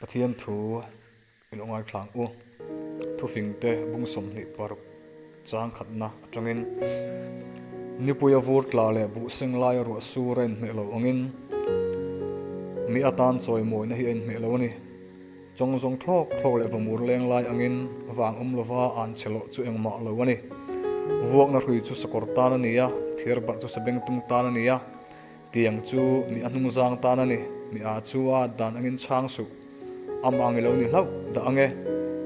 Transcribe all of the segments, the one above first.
Pathian thu i lo ngaithla ang u. Thufingte bung 26 chang khatna atangin Nipui a vur tla leh buh seng laia ruah sur a inhmeh lo angin mi atan chawimawina hi a inhmeh lo a ni. Chawng zawng thlawk thlawk leh vamur leng lai angin vang awm lova an che loh chu engmah lo a ni. Vuakna hrui chu sakawr tan a ni a, thir barh chu sabengtung tan a ni a, tiang chu mi a hnungzang tan a ni. Mi a chu a at dan angin chhang suh. Amah ang i lo ni hlauh dah ang e.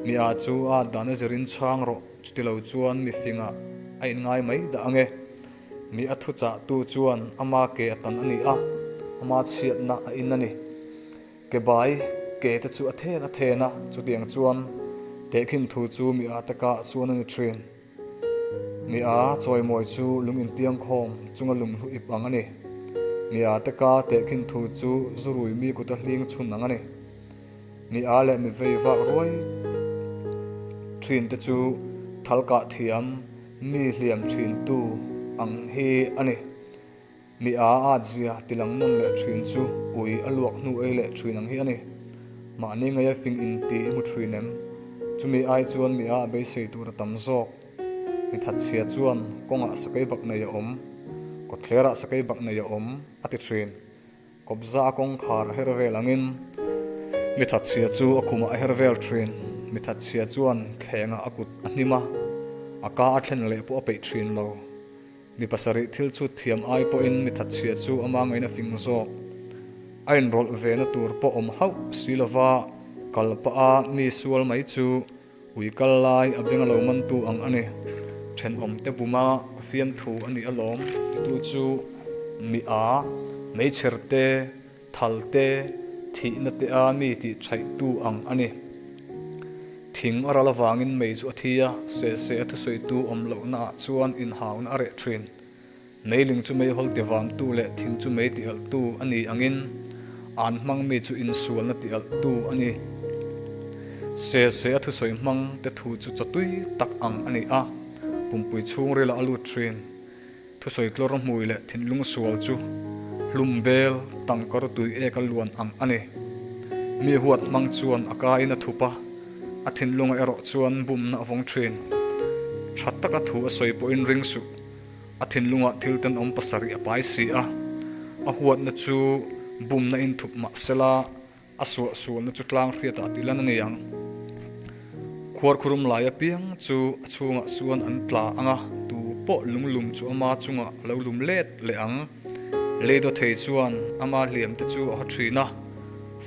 Mi a chu a at dan a zirin chhang rawh, chuti lo chuan mi fingah a inngai mai dah ang e. Mi a thuchahtu chuan ama ke a tan a ni a, ama chhiatna a in a ni. Ke bai ke te chu a then a then a, chutiang chuan tehkhin thu chu mi a te kah chuan a ni thin. Mi a chawimawi chu lung intiang khawm chunga lung hlu ip ang a ni. Mi a te ka tehkhin thu chu zurui mi kuta hling chhun ang a ni. Mi a leh mi vei vak ruai thin te chu thal kah thiam mi hliam thin tu ang hi a ni. Mi a at zia tilang nawn leh thin chu ui a luak hnu ei leh thin ang hi a ni. Mahni ngaia fing in ti i hmu thin em? Chumi ai chuan mi a a beisei tur a tam zawk. Mi thatchhia chuan kawngah sakei bak nei a awm, kawtthlerah sakei bak nei a awm a ti thin. Kawpza a kawngkhar a her vel angin mi thatchhia chu a khumah a her vel thin. Mi thatchhia chuan thlengah a kut a hnim a, a ka a thlen leh pawh a peih thin lo. Mi pasarih thil chhut thiam ai pawhin mi thatchhia chu ama ngaihna fing zawk. A inrawlh vena tur pawh awm hauh si lova kal pah a mi sual mai chu ui kal lai a beng a lo mantu ang a ni. Thenawmte buma ka fiamthu a nih alawm titu chu mi a, meichher te, Thal te, thihna te a mi tih thaihtu ang a ni. Thing a ral avangin mei chu a thi a, sehseh a thusawitu awm lohna ah chuan inhauna a reh thin. Meiling chu meihawl ti vamtu leh thing chu mei ti alhtu a ni angin an hmang mi chu insualna ti alhtu a ni. Sehseh a thusawi hmang te thu chu chawtui tak ang a ni a, pumpui chhungrilah a lut thin. Thusawi tlawr hmui leh thinlung sual chu hlum bel tangka rutui ek a luan ang a ni. Mi huat hmang chuan a kaiin a thup a, a thinlunga erawh chuan bumna a vawng thin. Tha taka thu a sawi pawhin ring suh, a thinlungah thil tenawm pasarih a pai si a, a huatna chu bumna in thup mah sela, A suah sualna chu tlang hriatah tih lan a ni ang. Khuarkhurum lai apiang chu a chhungah chuan an tla ang a, tu pawh lunglum chu ama chungah a lo lum let leh ang. Leido thei chuan ama hliamte chu a haw thin a,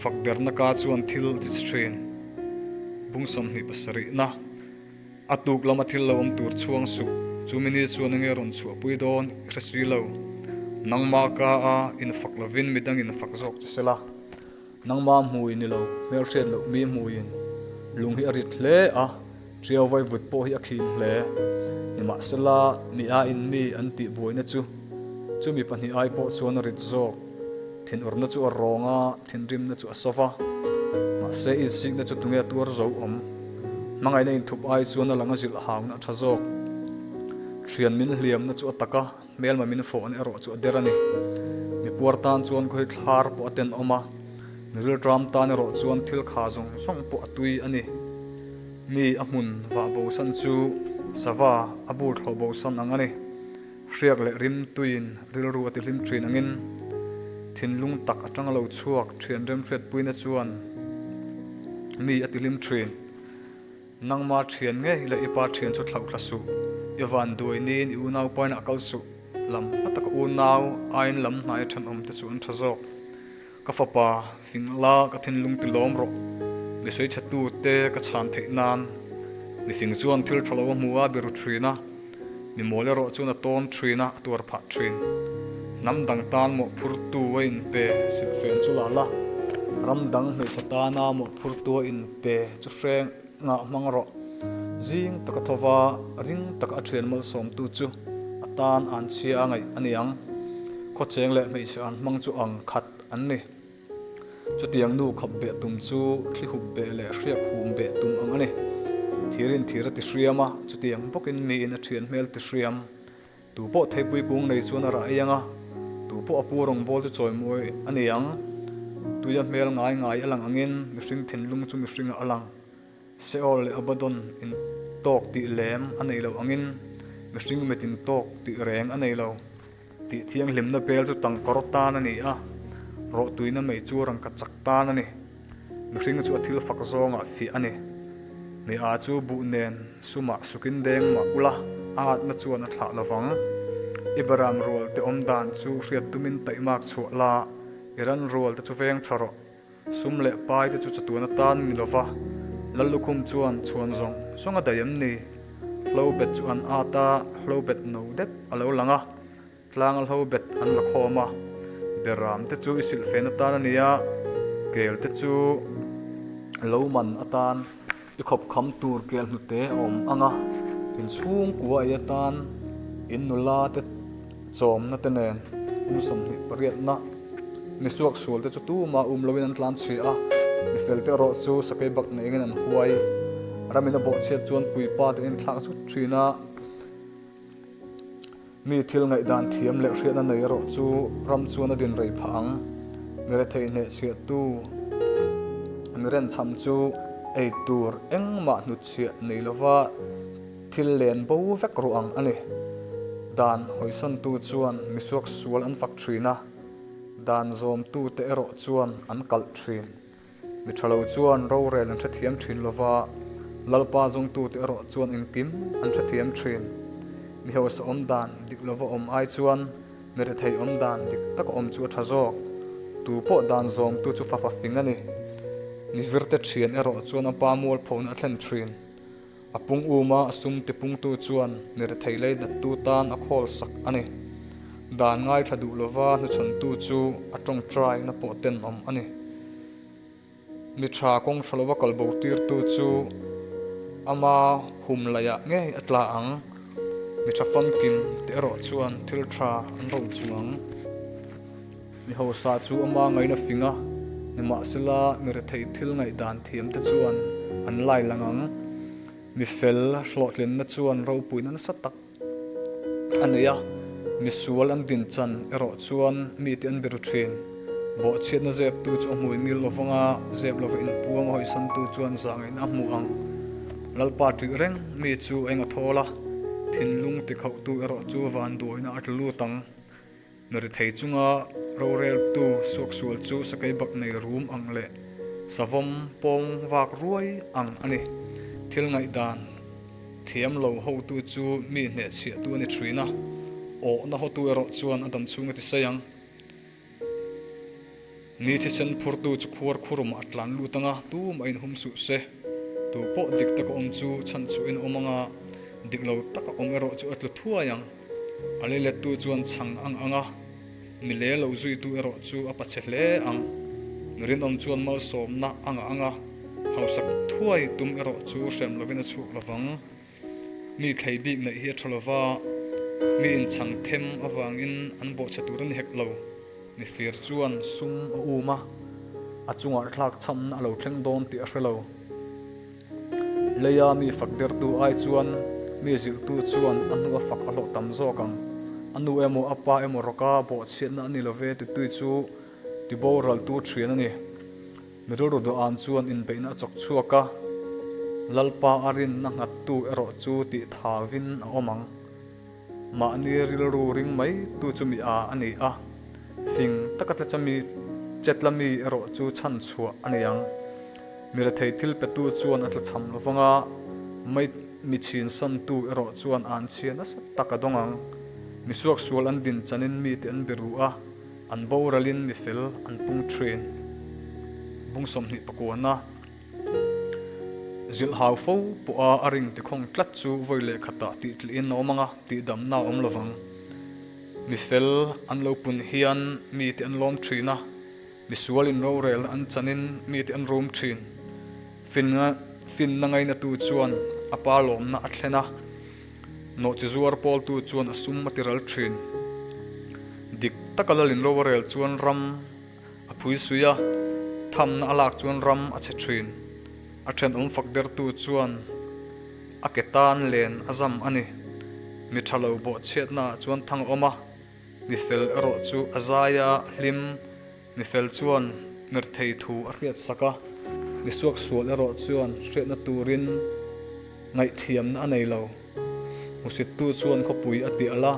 fak derna ka chuan thil a ti chhe thin. Bung 27na. A tuk lama thil lo awm tur chhuang suh, chumi ni chuan enge rawn chhuahpui dawn i hre si lo. Nangmah ka a infak lovin midang in fak zawk che sela. Nangmah hmui ni lo, hmelhriat loh mi hmuiin lung hi a rit hle a, ṭiau vaivut pawh hi a khin hle. Nimahsela, mi a in mi an tih buaina chu chumi pahnih ai pawh chuan a rit zawk. Thinurna chu a rawng a, thinrimna chu a sawp a. Mahse, insikna chu tunge a tuar zo awm? Hmangaihna inthup ai chuan a lang a zilh hauna a tha zawk. Thian min hliamna chu a tak a, hmelma min fawhna erawh chu a der a ni. Mipuar tan chuan khawi thlar pawh a tenawm a, mi rilṭam tan erawh chuan thil kha zawng zawng pawh a tui a ni. Mi a hmun vah bosan chu sava a bur thlawh bosan ang a ni. Hriak leh rim tuiin rilru a tihlim thin angin thinlung tak atanga lo chhuak thian remhriatpuina chuan mi a tihlim thin. Nangma thian ngei leh i pa thian chu thlauh thla suh, i van duai niin i unau paina a kal suh, lam hma taka unau aiin lam hnaia thenawm te chu an tha zawk. Ka fapa, fing la, ka thinlung ti lawm rawh. Mi sawichhetu te ka chhan theih nan. Mi fing chuan thil tha lo a hmu a, biru thin a. Mi mawl erawh chuan a tawn thin a, a tuar phah thin. Hnam dang tan mawhphurtu a inpe silhfen chu la la. Ram dang hmeichhe tana mawhphurtu a inpe chu hreng ngah hmang rawh. Zing taka thova ring taka a thian malsawmtu chu a tan an chhia a ngaih a ni ang. Khawcheng leh hmeichhe an hmang chu ang khat an ni. Chutiang nu khap beh tum chu thli hup beh leh hriak hum beh tum ang a ni. Thirin thir a ti hriam a, chutiang bawkin miin a thian hmel ti hriam. Tu pawh theipui kung nei chuan a rah ei ang a, tu pawh a pu rawngbâwl chu chawimawi a ni ang. Tuia hmel ngai ngai a lang angin mihring thinlung chu mihringah a lang. Seol leh Abaddon in tawk tih lem a nei lo angin mihring mit in tawk tih reng a nei lo. Tih thianghlimna bel chu tangkawr tan a ni a, rawhtuina mei chu rangka chak tan a ni. Mihring chu a thil fak zawngah fiah a ni. Mi a chu buh nen sumah sukin deng mah ula, a atna chuan a thlah lovang. I beram rual te awm dan chu hriat tumin taihmak chhuah la, i ran rual te chu veng tha rawh. Sum leh pai te chu chatuan atan ni lova, Lallukhum chuan chhuan zawng zawng a daih em ni? Hlo bet chu an at a, hlo bet no dep a lo lang a. Tlanga hlo bet an la khawm a, beram te chu i silhfen atan a ni a, kel te chu lo man atan i khawp kham tur kel hnute a awm ang a, inchhungkua ei atan in nula te chawmna te nen kum 28 na mi suak sual te chu tumah um loin an tlan chhuih a, mi fel te erawh chu sakei bak nei engin an huai. Ramin a bawhchhiat chuan puipa te an inthlak zut thin a. Mi thil ngaihdan thiam leh hriatna nei erawh chu ram chuan a din rei phah ang. Mi rethei hnehchhiahtu, mi renchham chu ei tur engmah hnutchhiah nei lova thil len bo vek ruh ang a ni. Dan hawisantu chuan mi suaksual an fak thin a, dan zawmtute erawh chuan an kalh thin. Mi tha lo chuan rorel an hrethiam thin lo va, Lalpa zawngtute erawh chuan engkim an hrethiam thin. Mi hausa awm dan dik lova awm ai chuan mi rethei awm dan dik taka awm chu a tha zawk. Tu pawh dan zawmtu chu fapa fing a ni. Mi virte thian erawh chuan a pa mualphona a thlen thin. A pung uma a sum tipungtu chuan mi rethei leidattu tan a khawl sak a ni. Dan ngaithla duh lova hnuchhawntu chu a tawngtaina pawh tenawm a ni. Mi tha kawng tha lova kal bo tirtu chu ama hum laiah ngei a tla ang. Mi tha famkim te erawh chuan thil tha an ro chuang. Mi hausa chu ama ngaina fing a, nimahsela mi rethei thil ngaihdan thiam te chuan an lai lang ang. Mi fel hlawhtlinna chuan ropuina nasa tak a nei a, mi sual an din chan erawh chuan mite an biru thin. Bawhchhiatna zeptu chu a hmui mil lovang a, zep lova inpuang a hawisantu chuan zahngaihna a hmu ang. Lalpa ṭih reng mi chu eng a thawl a, thinlung tikhauhtu erawh chu vanduaina a tlu lut ang. Mi rethei chunga roreltu suaksual chu sakei bak nei rum ang leh savawm pawng vak ruai ang a ni. Thil ngaihdan thiam lo hotu chu mi hnehchhiahtu a ni thin a, awhna hotu erawh chuan a dam chhung a ti sawi ang. Mi thisen phurtu chu khuar khurumah a tlan lut ang a, tumah inhum suh se. Tu pawh dik taka awm chu chhan chhuahin a awm ang a, dik lo taka awm erawh chu a tlu thuai ang. A leilettu chuan chhang ang ang a, mi le lo zuitu erawh chu a pachhe hle ang. Mi rinawm chuan malsawmna a ngah ang a, hausak thuai tum erawh chu hrem lovin a chhuak lovang. Mi thlei bik neih hi a tha lova, mi inchhang them avangin an bawhchhe tur a ni hek lo. Mifir chuan sum a um a, a chungah thlak chhamna a lo thleng dawn tih a hre lo. Leia mi fak dertu ai chuan mi zilhtu chuan a hnu a fak a hlawh tam zawk ang. A nu emaw a pa emaw rawka bawhchhiatna a ni lo ve titui chu tiboraltu thian a ni. Mi rilru duham chuan inbeihna a chawk chhuak a, Lalpa a rinna nghattu erawh chu tih thavin a awm ang. Mahni rilru ring mai tu chu mi a a ni a, fing taka tla chami che tla mi erawh chu chhan chhuah a ni ang. Mi rethei thil petu chuan a tla chham lo vang a, mai mi chhin santu erawh chuan an chhia nasa tak a dawng ang. Mi suaksual an din chanin mite an be ru a, an boralin mi fel an pung thin. Bung 20 pakuana. Zilh hau fo pawha a ring tikhawng tlat chu vawi leh khatah tih tlihin a awm ang a, tihdamna a awm lovang. Mi fel an lo pun hian mite an lawm thin a, misual inrorelna an chanin mite an rum thin. Finna finna ngainatu chuan a pa lawmna a thlen a, nawhchi zuar pawltu chuan a sum a tiral thin. Dik taka lal inrorel chuan ram A phui sui a, thamna a lak chuan ram a chhe thin. A thenawm fak dertu chuan a ke tan len a zam a ni. Mi tha lo bawhchhiatna ah chuan thang a awm a, mi fel erawh chu a zai a hlim. Mi fel chuan. Mirthei thu a hriatsak a, misuaksual erawh chuan hriatna turin ngaihthiamna a nei lo. Hmusittu chuan khawpui a ti alh a,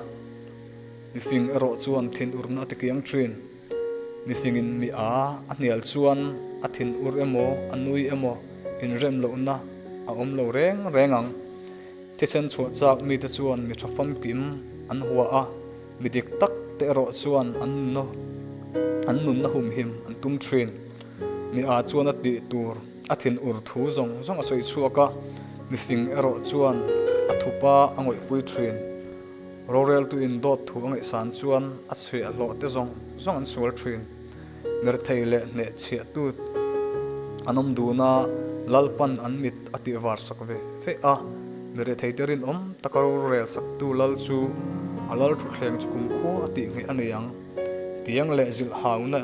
mifing erawh chuan thinurna a tikiang thin. Mifingin mi a a hnial chuan a thinur emaw a nui emaw inrem lohna a awm lo reng reng ang. Thisen chhuah chak mite chuan mi tha famkim an hua a, mi dik tak te erawh chuan an nunna an nunna humhim an tum thin. Mi a chuan a tih tur a thin ur thu zawng zawng a sawi chhuak a, mi fing erawh chuan a thupa a ngawihpui thin. Roreltuin dawt thu a ngaihsan chuan a chhiah hlawh te zawng zawng an sual thin. Mirthei leh hnehchhiahtu an awm dun a, Lalpan an mit a tih var sak ve ve a. Miretheite rinawm taka rorel saktu lal chu a lal thutthleng chu kumkhua a tih ngheh a nei ang. Tiang leh zilh hauna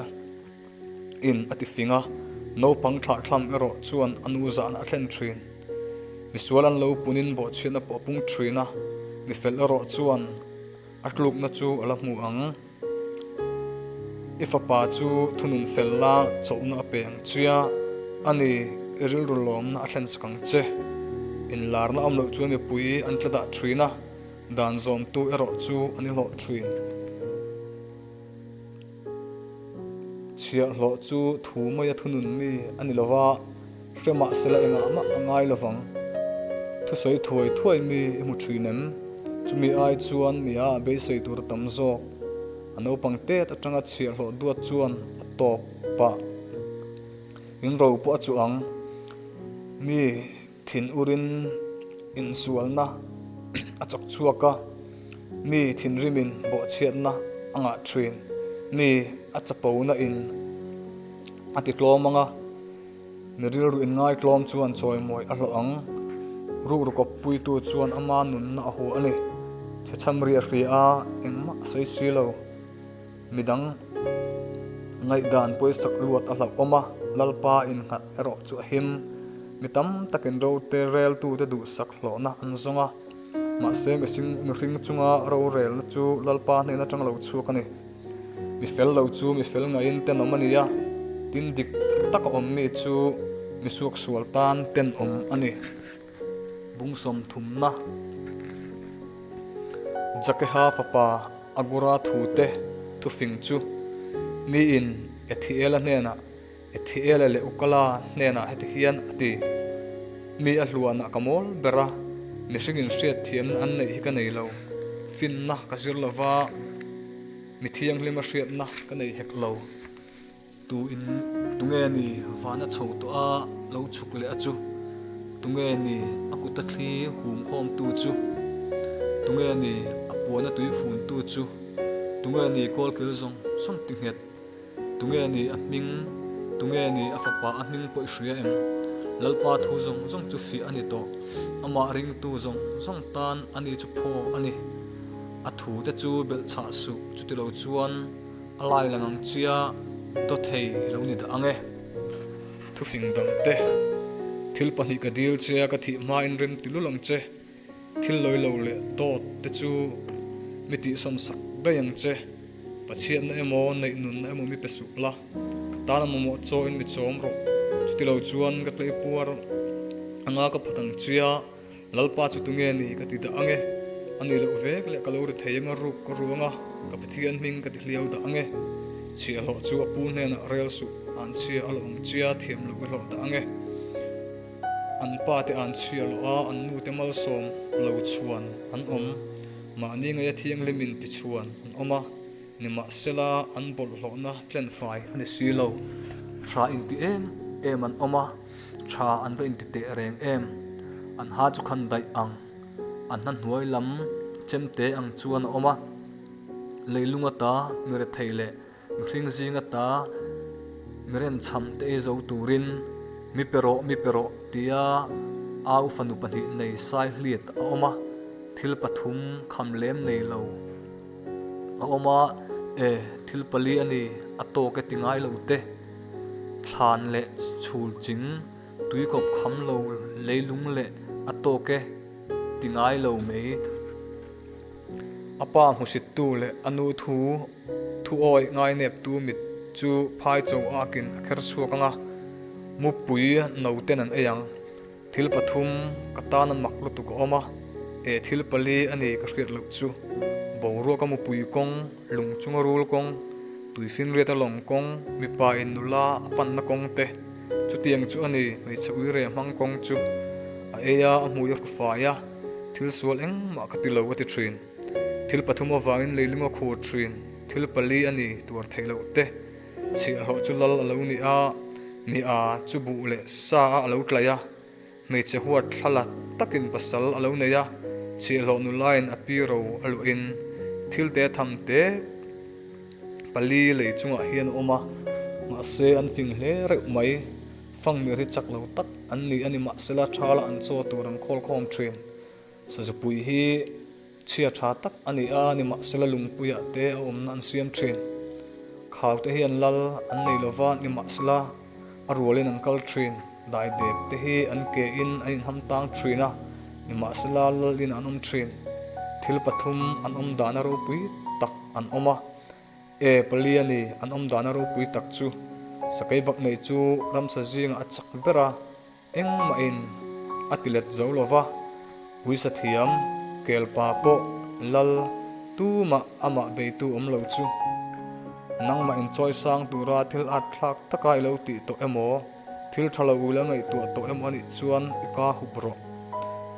in a ti fing a, naupang thlahthlam erawh chuan a nu zahna a thlen thin. Misual an lo punin bawhchhiatna pawh a pung thin a, mifel erawh chuan a tlukna chu a la hmu ang. I fapa chu thunun fel la chawlhna a pe ang che a, a ni, i rilru lawmna a thlen sak ang che. Inlarna awm loh chuan mipui an tla dah thin a, dan zawmtu erawh chu an i hlawh thin. Chhiahhlawh chu thu maia thunun mi a ni lova, hre mahsela engah mah a ngai lovang. Thusawi thuai thuai mi i hmu thin em? Chumi ai chuan mia a beisei tur a tam zawk. A naupang tet atanga chhiahhlawh duat chuan a tawp pah. In ro pawh a chuh ang. Mi. Thinurin insualna a chawk chhuak a, mi thinrimin bawhchhiatna a ngah thin. Mi a chapona in a ti tlawm ang a, mi rilru inngaitlawm chuan chawimawi a hlawh ang. Rukru kawppuitu chuan ama nunna a hua a ni. Chhechham ri a hria a, engmah a sawi si lo. Midang ngaihdan pawisak luat a hlauhawm a, Lalpa innghat erawh chu a him. Mi tam takin rote reltute duhsak hlawhna an zawng a, mahse mihring mihring chunga rorelna chu Lalpa hnen atang lo chhuak a ni. Mi fel lo chu mi fel ngaihin tenawm a ni a, tin dik taka awm mi chu mi suaksual tan tenawm a ni. Bung sawmthumna Jakeha fapa Agura thute thufing chu miin Ethiela hnenah Ethiela leh Ukala hnenah heti hian a ti, Mi a hluanah ka mawl ber a, mihringin hriatthiamna an neih hi ka nei lo, finna ka zir lo va, mi thianghlima hriatna ka nei hek lo. Tu in tunge ni vana chho tawh a lo chhuk leh a chu? Tunge ni a kuta thli hum khawmtu chu? Tunge ni a puana tui funtu chu? Tunge ni kawlkil zawng zawng ti nghet? Tunge ni a hming? Tunge ni a fapa a hming pawh i hria em? Lalpa thu zawng zawng chu fiah a ni tawh. Amah ringtu zawng zawng tan a ni chu phaw a ni. A thute chu belhchhah suh, chutilo chuan a lai lang ang chia dawthei i lo ni dah ang e. Thufing dangte, thil pahnih ka dil che a, ka thih hmain rem ti lul ang che. Thil lawi lo leh dawt te chu mi tihsawn sak daih ang che. Pathianna emaw neih nunna emaw mi pe suh la, ka tan a mamawh chawin mi chawm rawh. Chuti lo chuan ka tleipuar anga ka phat ang chia, Lalpa chu tunge ni ka ti dah ang e. A ni loh vek leh ka lo ri thei anga ruk ka ru anga ka Pathian hming ka ti hliau dah ang e. Chhiahhlawh chu a pu hnenah rel suh, an chhia a lo awm chia thiam loh ka hlawh dah ang e. An pa te an chhia loh a, an nu te malsawm lo chhuan an awm. Mahni ngaia thianghlim in ti chhuan an awm a, nimahsela an bawlhhlawhna tlenfai a ni si lo. Tha inti em em an awm a, tha an va inti teh reng em. An ha chu khan daih ang, an hna hnuai lam chemte ang chuan a awm a. Leilung ata mi rethei leh Mihring zing ata mi renchham te ei zo turin mi pe rawh, mi pe rawh tia au fanu pahnih nei sai hliat a awm a, thil pathum kham lem nei lo a awm a, e thil pali a ni a tawk e ti ngai lo te, thlan leh chhul ching tuikawp kham lo leilung leh a tawk e ti ngai lo mai. A pa hmusittu leh a nu thu thuawi ngaineptu mit chu phai cho akin a kher chhuak ang a, mupui noten an ei ang. Thil pathum ka tan a mak lutuk a awm a, e thil pali a ni ka hriat loh chu. Boruak a mupui kawng, lung chunga rul kawng, tuifinriat a lawng kawng, mipa in nula a panna kawng te, chutiang chu a ni hmeichhe uire hmang kawng chu. A ei a, a hmui a hru fai a, thil sual engmah ka ti lo a ti thin. Thil pathum avangin leiling a khur thin, thil pali a ni tuar theih loh te. Chhiahhlawh chu lal a lo ni a, mi a chu buh leh sa a a lo tlaih a, hmeichhe huat thla la takin pasal a lo nei a, chhiahhlawh nulain a pi ro a luahin thil te tham te pali lei chungah hian a awm a, mahse an fing hle reuh mai. Fangmir hi chak lo tak an ni a ni mahsela thala an chaw tur an khawl khawm thin. Sazupui hi chhia tha tak a ni a, nimahsela lungpuiah te a awmna an siam thin. Khaute hi an lal an nei lova, nimahsela a rualin an kal thin. Daidep te hi an kein an inham tang thin a, nimahsela lalin an awm thin. Thil pathum an awm dana ropui tak an awm a, E pali a ni, an awm dana ropui tak chu. Sakei bak nei chu ramsa zingah a chak ber a. Engmahin a ti let zo lo va, uisa thiam, kelpa pawh lal tumah amah beitu awm lo chu. Nangmah inchawi sang tura thil at thlak taka i lo tih tawh emaw, thil tha lo ula ngaihtuah tawh emaw anih chuan i ka hup rawh.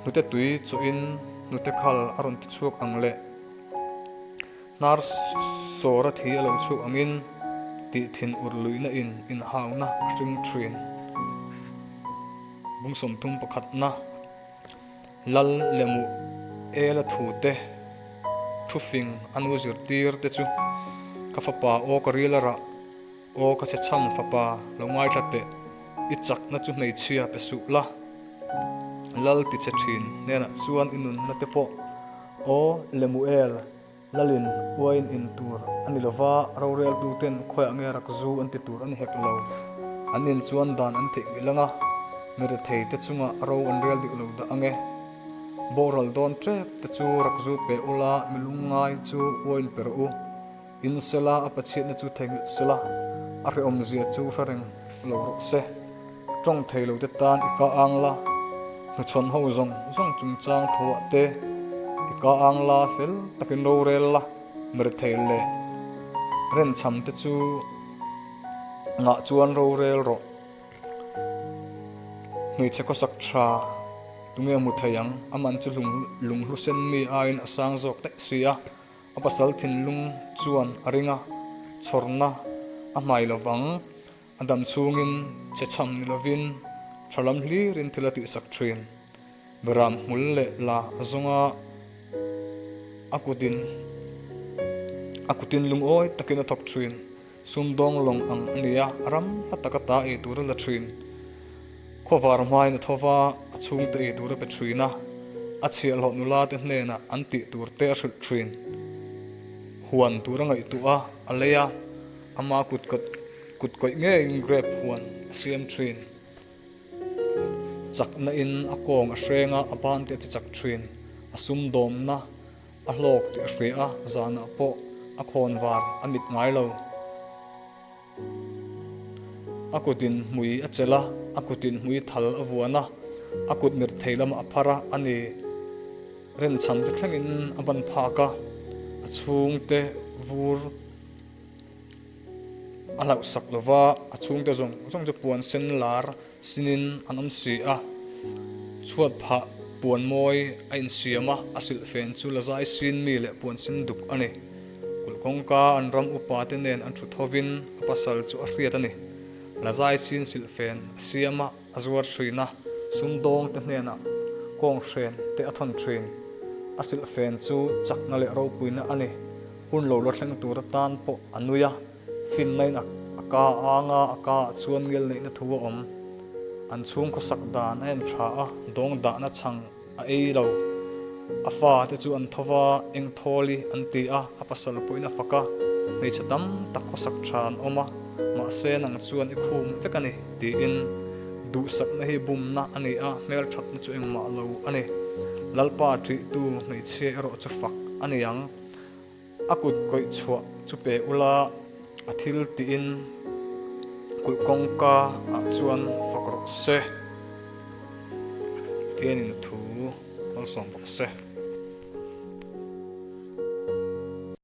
Hnute tui chawhin hnute khal a rawn ti chhuak ang le. Hnar sawr a thi a lo chhuak angin tih thin ur luihna in inhauna a hring thin. Bung 31 pakhatna Lal Lemuh Ela thu te thufing a nu zirtir te chu ka fapa aw ka ril a rah aw ka chhechham fapa lo ngaithla teh i chakna chu hmeichhia pe suh la Lal ti che thin hnenah chuan i nunna te pawh Aw Lemuel, Lalin uain in tur a ni lova, roreltuten khawiah nge rak zu an ti tur a ni hek lo. An in chuan dan an theihnghilh ang a, mi rethei te chungah ro an rel dik lo dah ang e. Boral dawn tep te chu rak zu pe ula, mi lungngai chu uain pe rawh u. In sela a Pathianna chu theihnghilh sela, a hrehawmzia chu hre reng lo rawh se. Tawng thei lo te tan i ka ang la, hnuchhawn ho zawng zawng chungchang thuah te i ka ang la fel takin rorel la, mirethei leh renchham te chu ngah chuan rorel rawh. Hmeichhe khawsak tha tunge hmu thei ang, a man chu lunghlu sen mi aiin a sang zawk daih si a. A pasal thinlung chuan a ring a, chhawrna a hmai lo vang. A dam chhungin che chham ni lovin tha lam hlirin thil a tihsak thin. Beram hmul leh la a zawng a, a kutin a kutin lungawi takin a thawk thin. Sumdawng lawng ang a ni a, a ram hla taka ta ei tur a la thin. Khawvar hmain a tho va, a chhungte ei tur a pe thin a, a chhiahhlawh nula te hnenah an tih tur te a hrilh thin. Huan tur a ngaihtuah a, a lei a, ama kut kut kawih ngeiin grape huan a siam thin. Chakna in a kawng a hreng a, a ban te a ti chak thin. A sumdawmna a hlawk tih a hria a, zanah pawh a khawn var a mit ngai lo. A kutin hmui a chelh a, a kutin hmui thal a vuan a, a kut mir thei lamah a phar a, a ni. Renchham te thlengin a ban phak a, a chhungte vur a hlauhsak lo va, a chhungte zawng zawng chu puan sen lar sinin an awm si a. Chhuat phah puan mawi a insiam a, a silhfen chu la zai sin mi leh puan sen duk a ni. Kulh kawngka an ram upa te nen an thut hovin a pasal chu a hriat a ni. La zai sin silhfen a siam a, a zuar thin a, sumdawng te hnenah kawnghren te a thawn thin. A silhfen chu chakna leh ropuina a ni. Hun lo la thleng tur atan pawh a nui a, finna in a ka ang a, a ka ah chuan ngel neihna thu a awm. An chhung khawsak dan a en tha a, dawng dahna chhang a ei lo. A fa te chu an tho va, eng thawl i an ti a, a pasal pawhin a fak a, hmeichhe tam tak khawsak tha an awm a, mahse nang chuan i khum vek a ni, tiin duhsakna hi bumna a ni a, hmelthatna chu engmah lo a ni. Lalpa ṭihtu hmeichhia erawh chu fak a ni ang. A kut kawih chhuah chu pe ula, A thil tiin kulh kawngka ah chuan fak rawh se. Pathianin a thu malsawm rawh se.